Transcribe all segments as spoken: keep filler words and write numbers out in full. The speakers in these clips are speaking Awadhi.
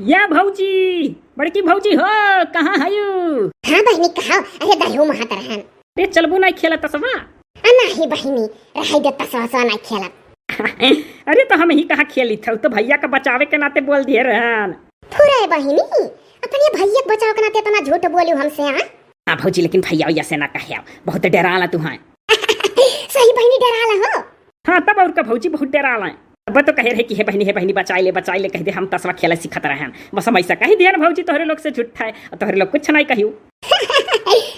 या भौजी, बड़की भौजी हो, कहाँ हयू? हाँ बहिनी, कहाँ? अरे दहियो महत रहन। अरे चलबू नाई खेला तसवा? आ नाही बहिनी, रहाई दे तसवा सवा नाई खेला। अरे तो हम ही कहाँ खेली था, तो भैया का बचावे के नाते बोल दिए रहन। फुरे बहिनी, अपने भैया के बचाव के नाते इतना झूठ बोलू हमसे, हाँ? हाँ भौजी, लेकिन भैया वैया से ना कहे, बहुत डराला तू है। सही बहिनी डराला हो। हाँ तब और का भौजी, बहुत डराला है। अब तो कहे रहे कि हे बहिनी, हे बहिनी बचाई ले, बचाई ले, कह दे हम तसवा खेला सीखत रहन। बस हम ऐसा कह दिया ना भौजी, तोहरे लोग से झूठा है और तोहरे लोग कुछ नहीं कहियो।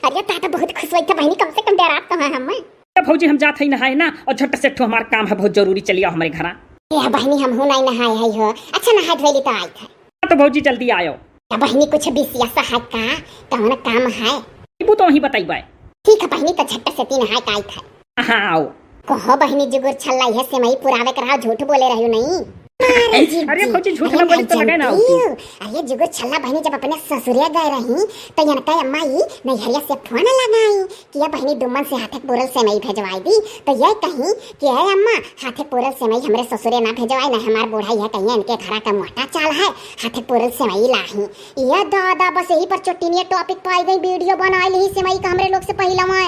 अरे ता तो बहुत खुश हुई था बहिनी, कम से कम डरात तो है हम। तो भौजी हम जात है नहाए ना, और झट से एक ठो हमार काम है बहुत जरूरी, चली आओ हमारे घरा। ए बहिनी, हम हूँ नहीं नहाए है हो। अच्छा नहाए धोए ली तो आई था। हाँ, तो भौजी जल्दी आयो। तो बहिनी कुछ विशेष है का? कौन काम है? इबू तो वहीं बताइबे। ठीक है बहिनी, तो झट से तीन हाय काई था। हाँ, आओ। कहो बहिनी जुगुर छल्ला, यह सेमई पुरावे के रहा, झूठ बोले रह्यो नहीं। अरे अरे जिज्जी, भौजी, झूठ अरे ना बोली मैं तो लगे ना जानती होती। हूँ। अरे जुगुर छल्ला बहिनी जब अपने ससुरे गए रही, तो यनका अम्मा ई नैहरिया से फोन लगाई कि ये बहिनी दुमन से हाथे पूरल सेमई भेजवाई दी, तो ये कहीं कि ए अम्मा, हाथे पूरल सेमई हमरे ससुरे ना भेजवाई, ना हमार बूढ़ा यह कहीं इनके घरा का मोटा चाल है, हाथे पूरल सेमई लाही। ये दादा, बस यही पर चोटिनिया topic पाई गई, video बनाई ली सेमई का हमरे लोग से पहिला में।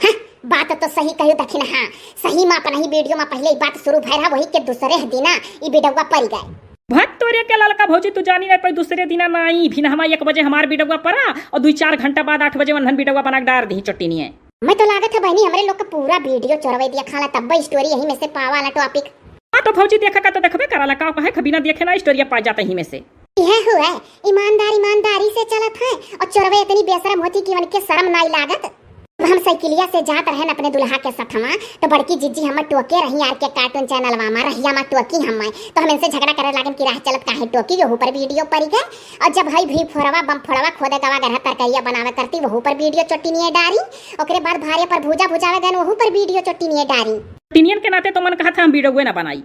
हाँ, बात तो सही कही दखिन, हाँ, सही में अपना ही video में पहले ही बात शुरू भय रहा, वही के दूसरे दिना ई बिडौआ पड़ गए। भक तोरे के ललका भौजी, तू जानी नहीं पाई, दूसरे दिना नाई, फिर हमार एक बजे हमार बिडौआ पड़ा और दो चार घंटा बाद आठ बजे वन्हन बिडौआ बना के डार दी चोटिनिया। मैं तो लागत है बहिनी, हमरे लोग का पूरा video चोरवे दिया खाला, तब story यही में से पावा वाला topic। हाँ तो भौजी देखा का तो देखबे कराला, का कहे बिना देखे ना story पा जाते ही में से। यह हुआ, ईमानदार ईमानदारी से चलत है और चोरवे इतनी बेशरम होती कि उनके शर्म नाई लागत। अब हम साइकिलिया से जात रहन अपने दुल्हा के सथवा, तो बड़की जिज्जी हमर टोके रही आर के cartoon channel वा मा, रहिया मा टोकी हमर, तो हम इनसे झगड़ा करे लागन कि राह चलत काहे टोकी, ओहू पर video पड़ गए। और जब हई भी फोड़वा बम फोड़वा खोदे गवा गरहा तरकरिया बनावे करती, वहू पर video चोटिनिया डारी। ओकरे बाद भारे पर भूजा भुजावे गन, वहू पर video चोटिनिया डारी। टिनियन के नाते तो मन कहा था हम videoए ना बनाई।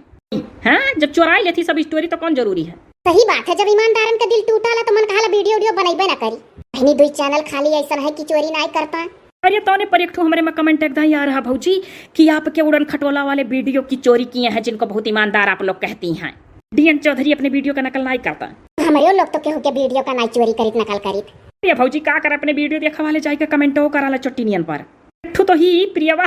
हाँ, जब चोराई लेती सब story तो कौन जरूरी है? सही बात है, जब ईमानदारन का दिल टूटाला तो मन कहाला video video बनइबे ना करी। बहिनी दुई channel खाली ऐसन है कि चोरी नाई करता। अरे तौने पर एक ठो हमरे में comment एकदम आ रहा भौजी कि आपके उड़न खटोला वाले video की चोरी किए हैं जिनको बहुत ईमानदार आप लोग कहती हैं। डीएन चौधरी अपने video का नकल नाई करता। हमरे लोग तो केहू के video का नाई चोरी करित नकल करित। अरे भौजी का कर अपने video देखा वाले जाए के comment कराला चोटिनियन पर। एक ठो तो ही प्रियवा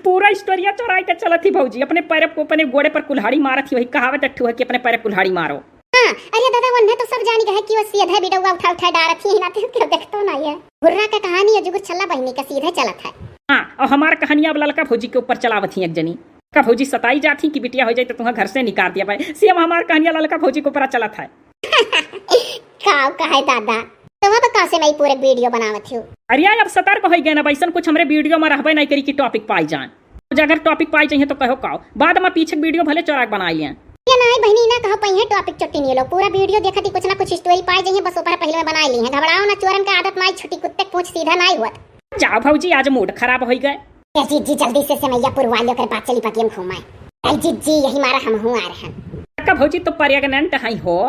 पूरा storyया चोराई के चलत ही भौजी, अपने पैर को अपने गोड़े पर कुल्हाड़ी मारत ही, वही कहावत एक ठो है कि अपने पैर कुल्हाड़ी मारो। हाँ, अरे दादा, वन्ने तो सब जानी गए कि वो सीधे बिडौआ उठा उठा डारत ही, ना तो क्यों देखतो ना ये। हुर्रा का कहानी है जुगुर छल्ला बहिनी का सीधे चलत है। हाँ, और हमार कहानिया अब ललका भौजी के ऊपर चलावत ही एक जनी। का भौजी सताई जात ही कि बिटिया हो जाए तो तुम्हें घर से निकाल दिया भाई। सेम हमार कहानिया ललका भौजी के ऊपर चलत है। का, का है दादा? तो अब का से मैं पूरे video बनावत हूँ? अरे अब सतर्क हो गए ना, वैसन कुछ हमरे video में रहबे नहीं करी कि topic पाई जाए। तो अगर topic पाई जाइए तो कहो काओ, बाद में पीछे video भले चोराक बनाई लें। ये नाई बहिनी ना कहो पहिए topic चोटिनिया लोग, पूरा video देखत ही कुछ ना कुछ story पाई जाइए, बस ऊपर पहले में बनाई ली है। घबराओ ना, चोरन का आदत नाई छुटी, कुत्ते के पूंछ सीधा नाई हुअत। जाओ भौजी, आज mood खराब हो गए। ए जिज्जी, जल्दी से सेमैया पुरवा लियो, ओकर बाद चली बगिया में घूमाए। ए जिज्जी, यही मारा हमहू आ रहन। का भौजी तो pregnant हई हो।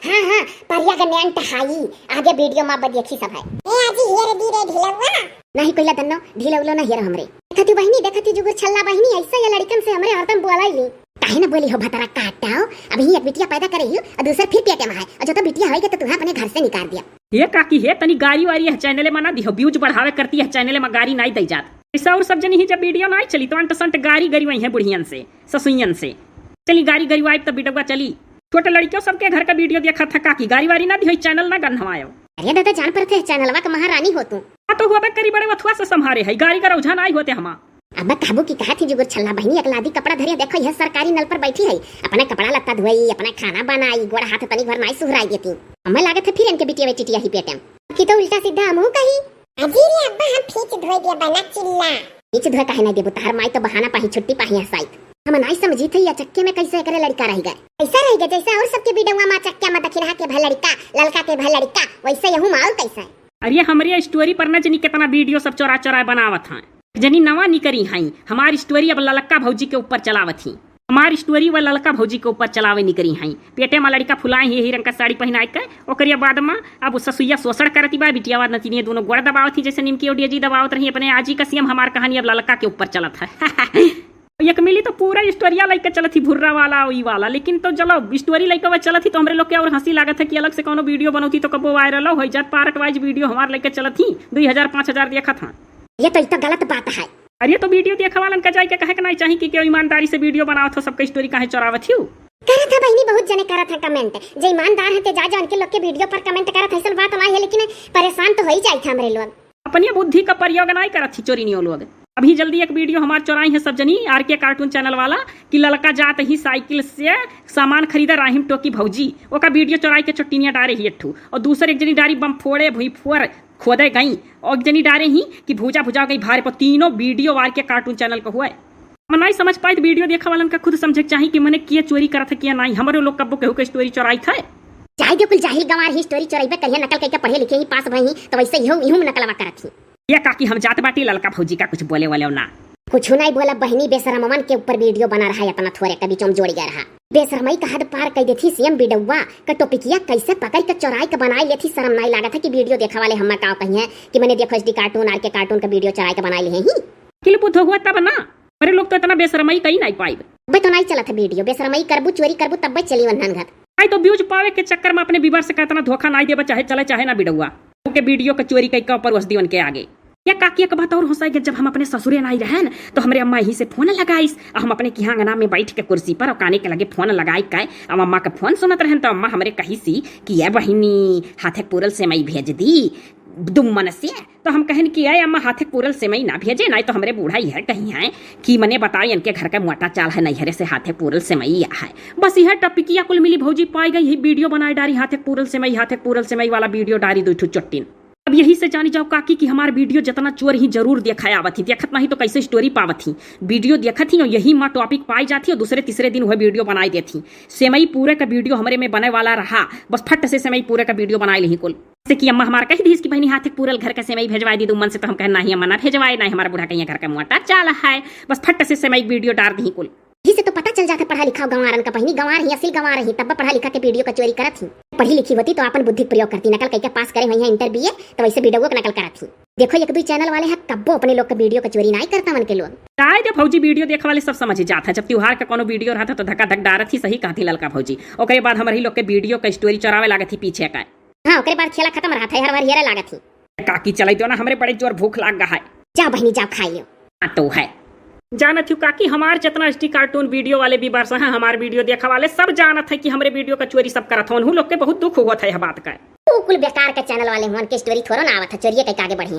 हाँ, हाँ, pregnant हई। आगे video में अब देखी सब है। ए आजी, हेर दी रे ढिलौआ। नहीं कोइला दन्नो, ढिलौलो ना हेर हमरे। देखती बहिनी, देखती जुगुर छल्ला बहिनी, ऐसा ये लड़कन से हमरे हरदम बोलाई ली। काहे ना बोली हो भतरा काटाओ, अभी एक बिटिया पैदा करे ही और दूसर फिर पेटे में है, और जो तो बिटिया होई के तो तुम्हें अपने घर से निकाल दिया। हे काकी हे, तनी गारी वारी यह channel में ना दिहो, views बढ़ावे करती है channel में गारी नाई दई जात। ऐसा और सब जनी ही जब video नाई चली तो अंट संट गारी गरी वही है बुढ़ियन से, ससुइयन से। चली गारी गरी वाइब तब videoवा चली। छोटे लड़कियों सबके घर का video देखा था काकी, गारी वारी ना दिहो, channel ना गंधवायो। अरे दादा जान पड़ते है channelवा का महारानी हो तू। हाँ तो हुआ बे करी बड़े वथुआ से संभारे है, गारी का रौझा नाई होते हमा। अब मैं कहबू की कहा थी जुगुर छल्ला बहिनी, एक लादी कपड़ा धरिया देखो, यह सरकारी नल पर बैठी है, अपना कपड़ा लत्ता धोई, अपना खाना बनाई, गोड़ हाथ तनी भर नाई सुहराई देती। हमें लागत है फिर इनके बिटिया बेटी टिया ही पेटे में। की तो उल्टा सीधा हमहू कही। अजी रे अब्बा, हम फीच धोए दिया बना चिल्ला। फीच धोए काहे नहीं देबू, तहार माई तो बहाना पाही, छुट्टी पाही हसाइत। हम नाई समझी थे ये चक्के में कैसे एकरे लड़का रह गए। ऐसा रह गए जैसे और सबके बिडौआ माँ चक्के में दखिनहा के भय लड़का, ललका के भय लड़का, वैसे यहू माँ और कैसे। अरे हमरे story पर न जनी कितना video सब चोरा चोरा बनावत हैं। जनी नवा निकरी हई, हमार story अब ललका भौजी के ऊपर चलावत ही। हमार story व ललका भौजी के ऊपर चलावे निकरी हई। पेटे में लड़का फुलाए ही, यही रंग का साड़ी पहनाए के, ओकरे बाद में अब ससुइया शोषण करती बा, बिटिया बाद नतिनिया दोनों गोड़ दबावत ही, जैसे निमकी और डेजी दबावत रही अपने आजी का। सेम हमार कहानी अब ललका के ऊपर चलत है। एक मिली तो पूरा स्टोरिया लइके चलत ही, भुर्रा वाला, ई वाला, लेकिन तो चलो, स्टोरी लइके वह चलत ही, तो हमरे लोग के और हँसी लागत है कि अलग से कौनो वीडियो बनौती तो कबो वायरल होइ जात। पार्ट वाइज वीडियो हमार लइके चलत ही, दुई हजार, पाँच हजार देखत हाँ। ये तो, ई तो गलत बात है। अरे, तो वीडियो देखे वालन का जाइके कहे के नाहीं चाही कि केहू ईमानदारी से वीडियो बनावत हो, सबके स्टोरी काहे चोरावत ही? करत है बहिनी, बहुत जने करत है कमेंट, जे ईमानदार है ते जा, जा उनके लोग के वीडियो पर कमेंट करत है, ऐसन बात नाहीं है, लेकिन परेशान तो होइ जाइत है हमरे लोग। अपनी बुद्धि का प्रयोग नाहीं करत ही चोरिनियो लोग। अभी जल्दी एक वीडियो हमार चोराई है सब जनी, आर के कार्टून चैनल वाला, कि ललका जात ही साइकिल से सामान खरीदे, राहिम टोकी भौजी, ओका वीडियो चोराई के चोट्टिनिया डारे ही एक ठू, और दूसर एक जनी डारी बम फोड़े, भुई फोर खोदे गई, और एक जनी डारे ही कि भूजा भुजा गई भारे पर। तीनों वीडियो आर के कार्टून चैनल का हुआ है। हम नाहीं समझ पाइत, वीडियो देखे वालन का खुद समझे के चाही कि मने किया चोरी करत है, किया नाहीं। हमरे लोग कब्बो केहू के स्टोरी चोराइत है? जाए दे, कुल जाहिल गंवार ही स्टोरी चोराइबे करिहे, नकल कइके पढ़े लिखे ही पास भई ही, तो वैसे इहू, इहू नकलवा करत ही। ये काकी, हम जात बाटी, ललका भौजी का कुछ बोले वाले ना। कुछ नाहीं बोला बहिनी, बेशरमवन के ऊपर वीडियो बना रहा है, इतना थोरे के बीच में जोड़ गया रहा। बेशरमई का हद पार कइ देथी सीएम बिडौआ, का टॉपिकिया कैसे पकड़ के चोराई के बनाई लेथी, शर्म नाहीं लागत है कि वीडियो देखे वाले हम्मा का कहिए कि मने देखो एसडी कार्टून, आर के कार्टून का वीडियो चोराई के बनाई लिहे ही। किल बुध हुआ तब ना, अरे लोग तो इतना बेशरमई कहीं नाहीं पाइब। अबे तो नाहीं चलत है वीडियो, बेशरमई करबू, चोरी करबू, तब्बे चली वन्हन घर। आई तो व्यूज पावे के चक्कर में अपने व्यूअर्स का इतना धोखा नाहीं देबे, चाहे चले चाहे ना बिडौआ। ओके वीडियो का चोरी कई का ऊपर वसदी उनके आगे। या काकी, एक बात और हो सके, जब हम अपने ससुरे नाहीं रहन, तो हमरे अम्मा यहीं से फोन लगाइस, आ हम अपने किहाँ अंगना में बैठ के कुर्सी पर ओकाने के लगे फोन लगाई के, अब अम्मा का फोन सुनत रहन, तो अम्मा हमरे कहिसी कि "ए बहिनी, हाथे पूरल सेमई भेज दी दुम्मन से।" तो हम कहन कि "ए अम्मा, हाथे पूरल सेमई ना भेजे, नाहीं तो हमरे बूढ़ा यह कहिहैं कि मने बताओ, इनके घर का मोटा चाल है, नैहरे से हाथे पूरल सेमई है।" बस यह टपिकिया कुल मिली भौजी पाई गई, यही वीडियो बनाए डारी, हाथे पूरल सेमई, हाथे पूरल सेमई वाला वीडियो डारी, दो ठो चोट्टिन। अब यही से जानी जाओ काकी कि हमार वीडियो जितना चोर ही जरूर देखाए आवत ही, देखत नाहीं तो कैसे स्टोरी पावत ही। वीडियो देखत ही और यही माँ टॉपिक पाई जात ही और दूसरे तीसरे दिन वह वीडियो बनाई देत ही। सेमई पूरे का वीडियो हमरे में बने वाला रहा, बस फट से सेमई पूरे का वीडियो बनाए लिही कुल। जैसे कि अम्मा हमार कहि दीस कि "बहिनी, हाथे पूरल घर का सेमई भेजवाए दी दुम्मन से", तो हम कहे "नाहीं अम्मा, ना भेजवाए, नाहीं हमार बूढ़ा कहिया घर का मोटा चाल है।" बस फट से सेमई वीडियो डार दिही कुल। यही से तो पता चल जात है पढ़ा लिखा गंवारन का बहिनी, गंवार ही, असल गंवार ही, तब पढ़ा लिखा के वीडियो का चोरी करत ही। पढ़ी लिखी होती तो आपन बुद्धि के प्रयोग करती, नकल कइके पास करे हुई हैं इंटर बीए, तो वैसे वीडियो का नकल करत ही। देखो एक दुई चैनल वाले हैं, कब्बो अपने लोग का वीडियो का चोरी नाहीं करता मन के लोग। जाए दे भौजी, वीडियो देखे वाले सब समझ ही जात है, जब त्योहार का कोनो वीडियो रहत है तो धक्का धक डारत ही, सही कहत ही ललका भौजी। ओकरे बाद हमरे लोग के वीडियो का स्टोरी चोरावे लागत ही पीछे का। हाँ, ओकरे बाद खेला खत्म रहत है, हर बार हेरे लागत ही। काकी चले दो ना, हमरे बड़े जोर भूख लाग गा है। जाओ बहिनी, जाओ खाई लो। हाँ तो है। जानत हो काकी, हमार जितना एसडी कार्टून वीडियो वाले व्यूअर्स हैं, हमार वीडियो देखे वाले सब जानत है कि हमरे वीडियो का चोरी सब करत हवन। उन्हू लोग के बहुत दुख होत है यह बात का। तू कुल बेकार के चैनल वाले हुअन के स्टोरी थोड़ो ना आवत है, चोरिये कइके आगे बढ़िया।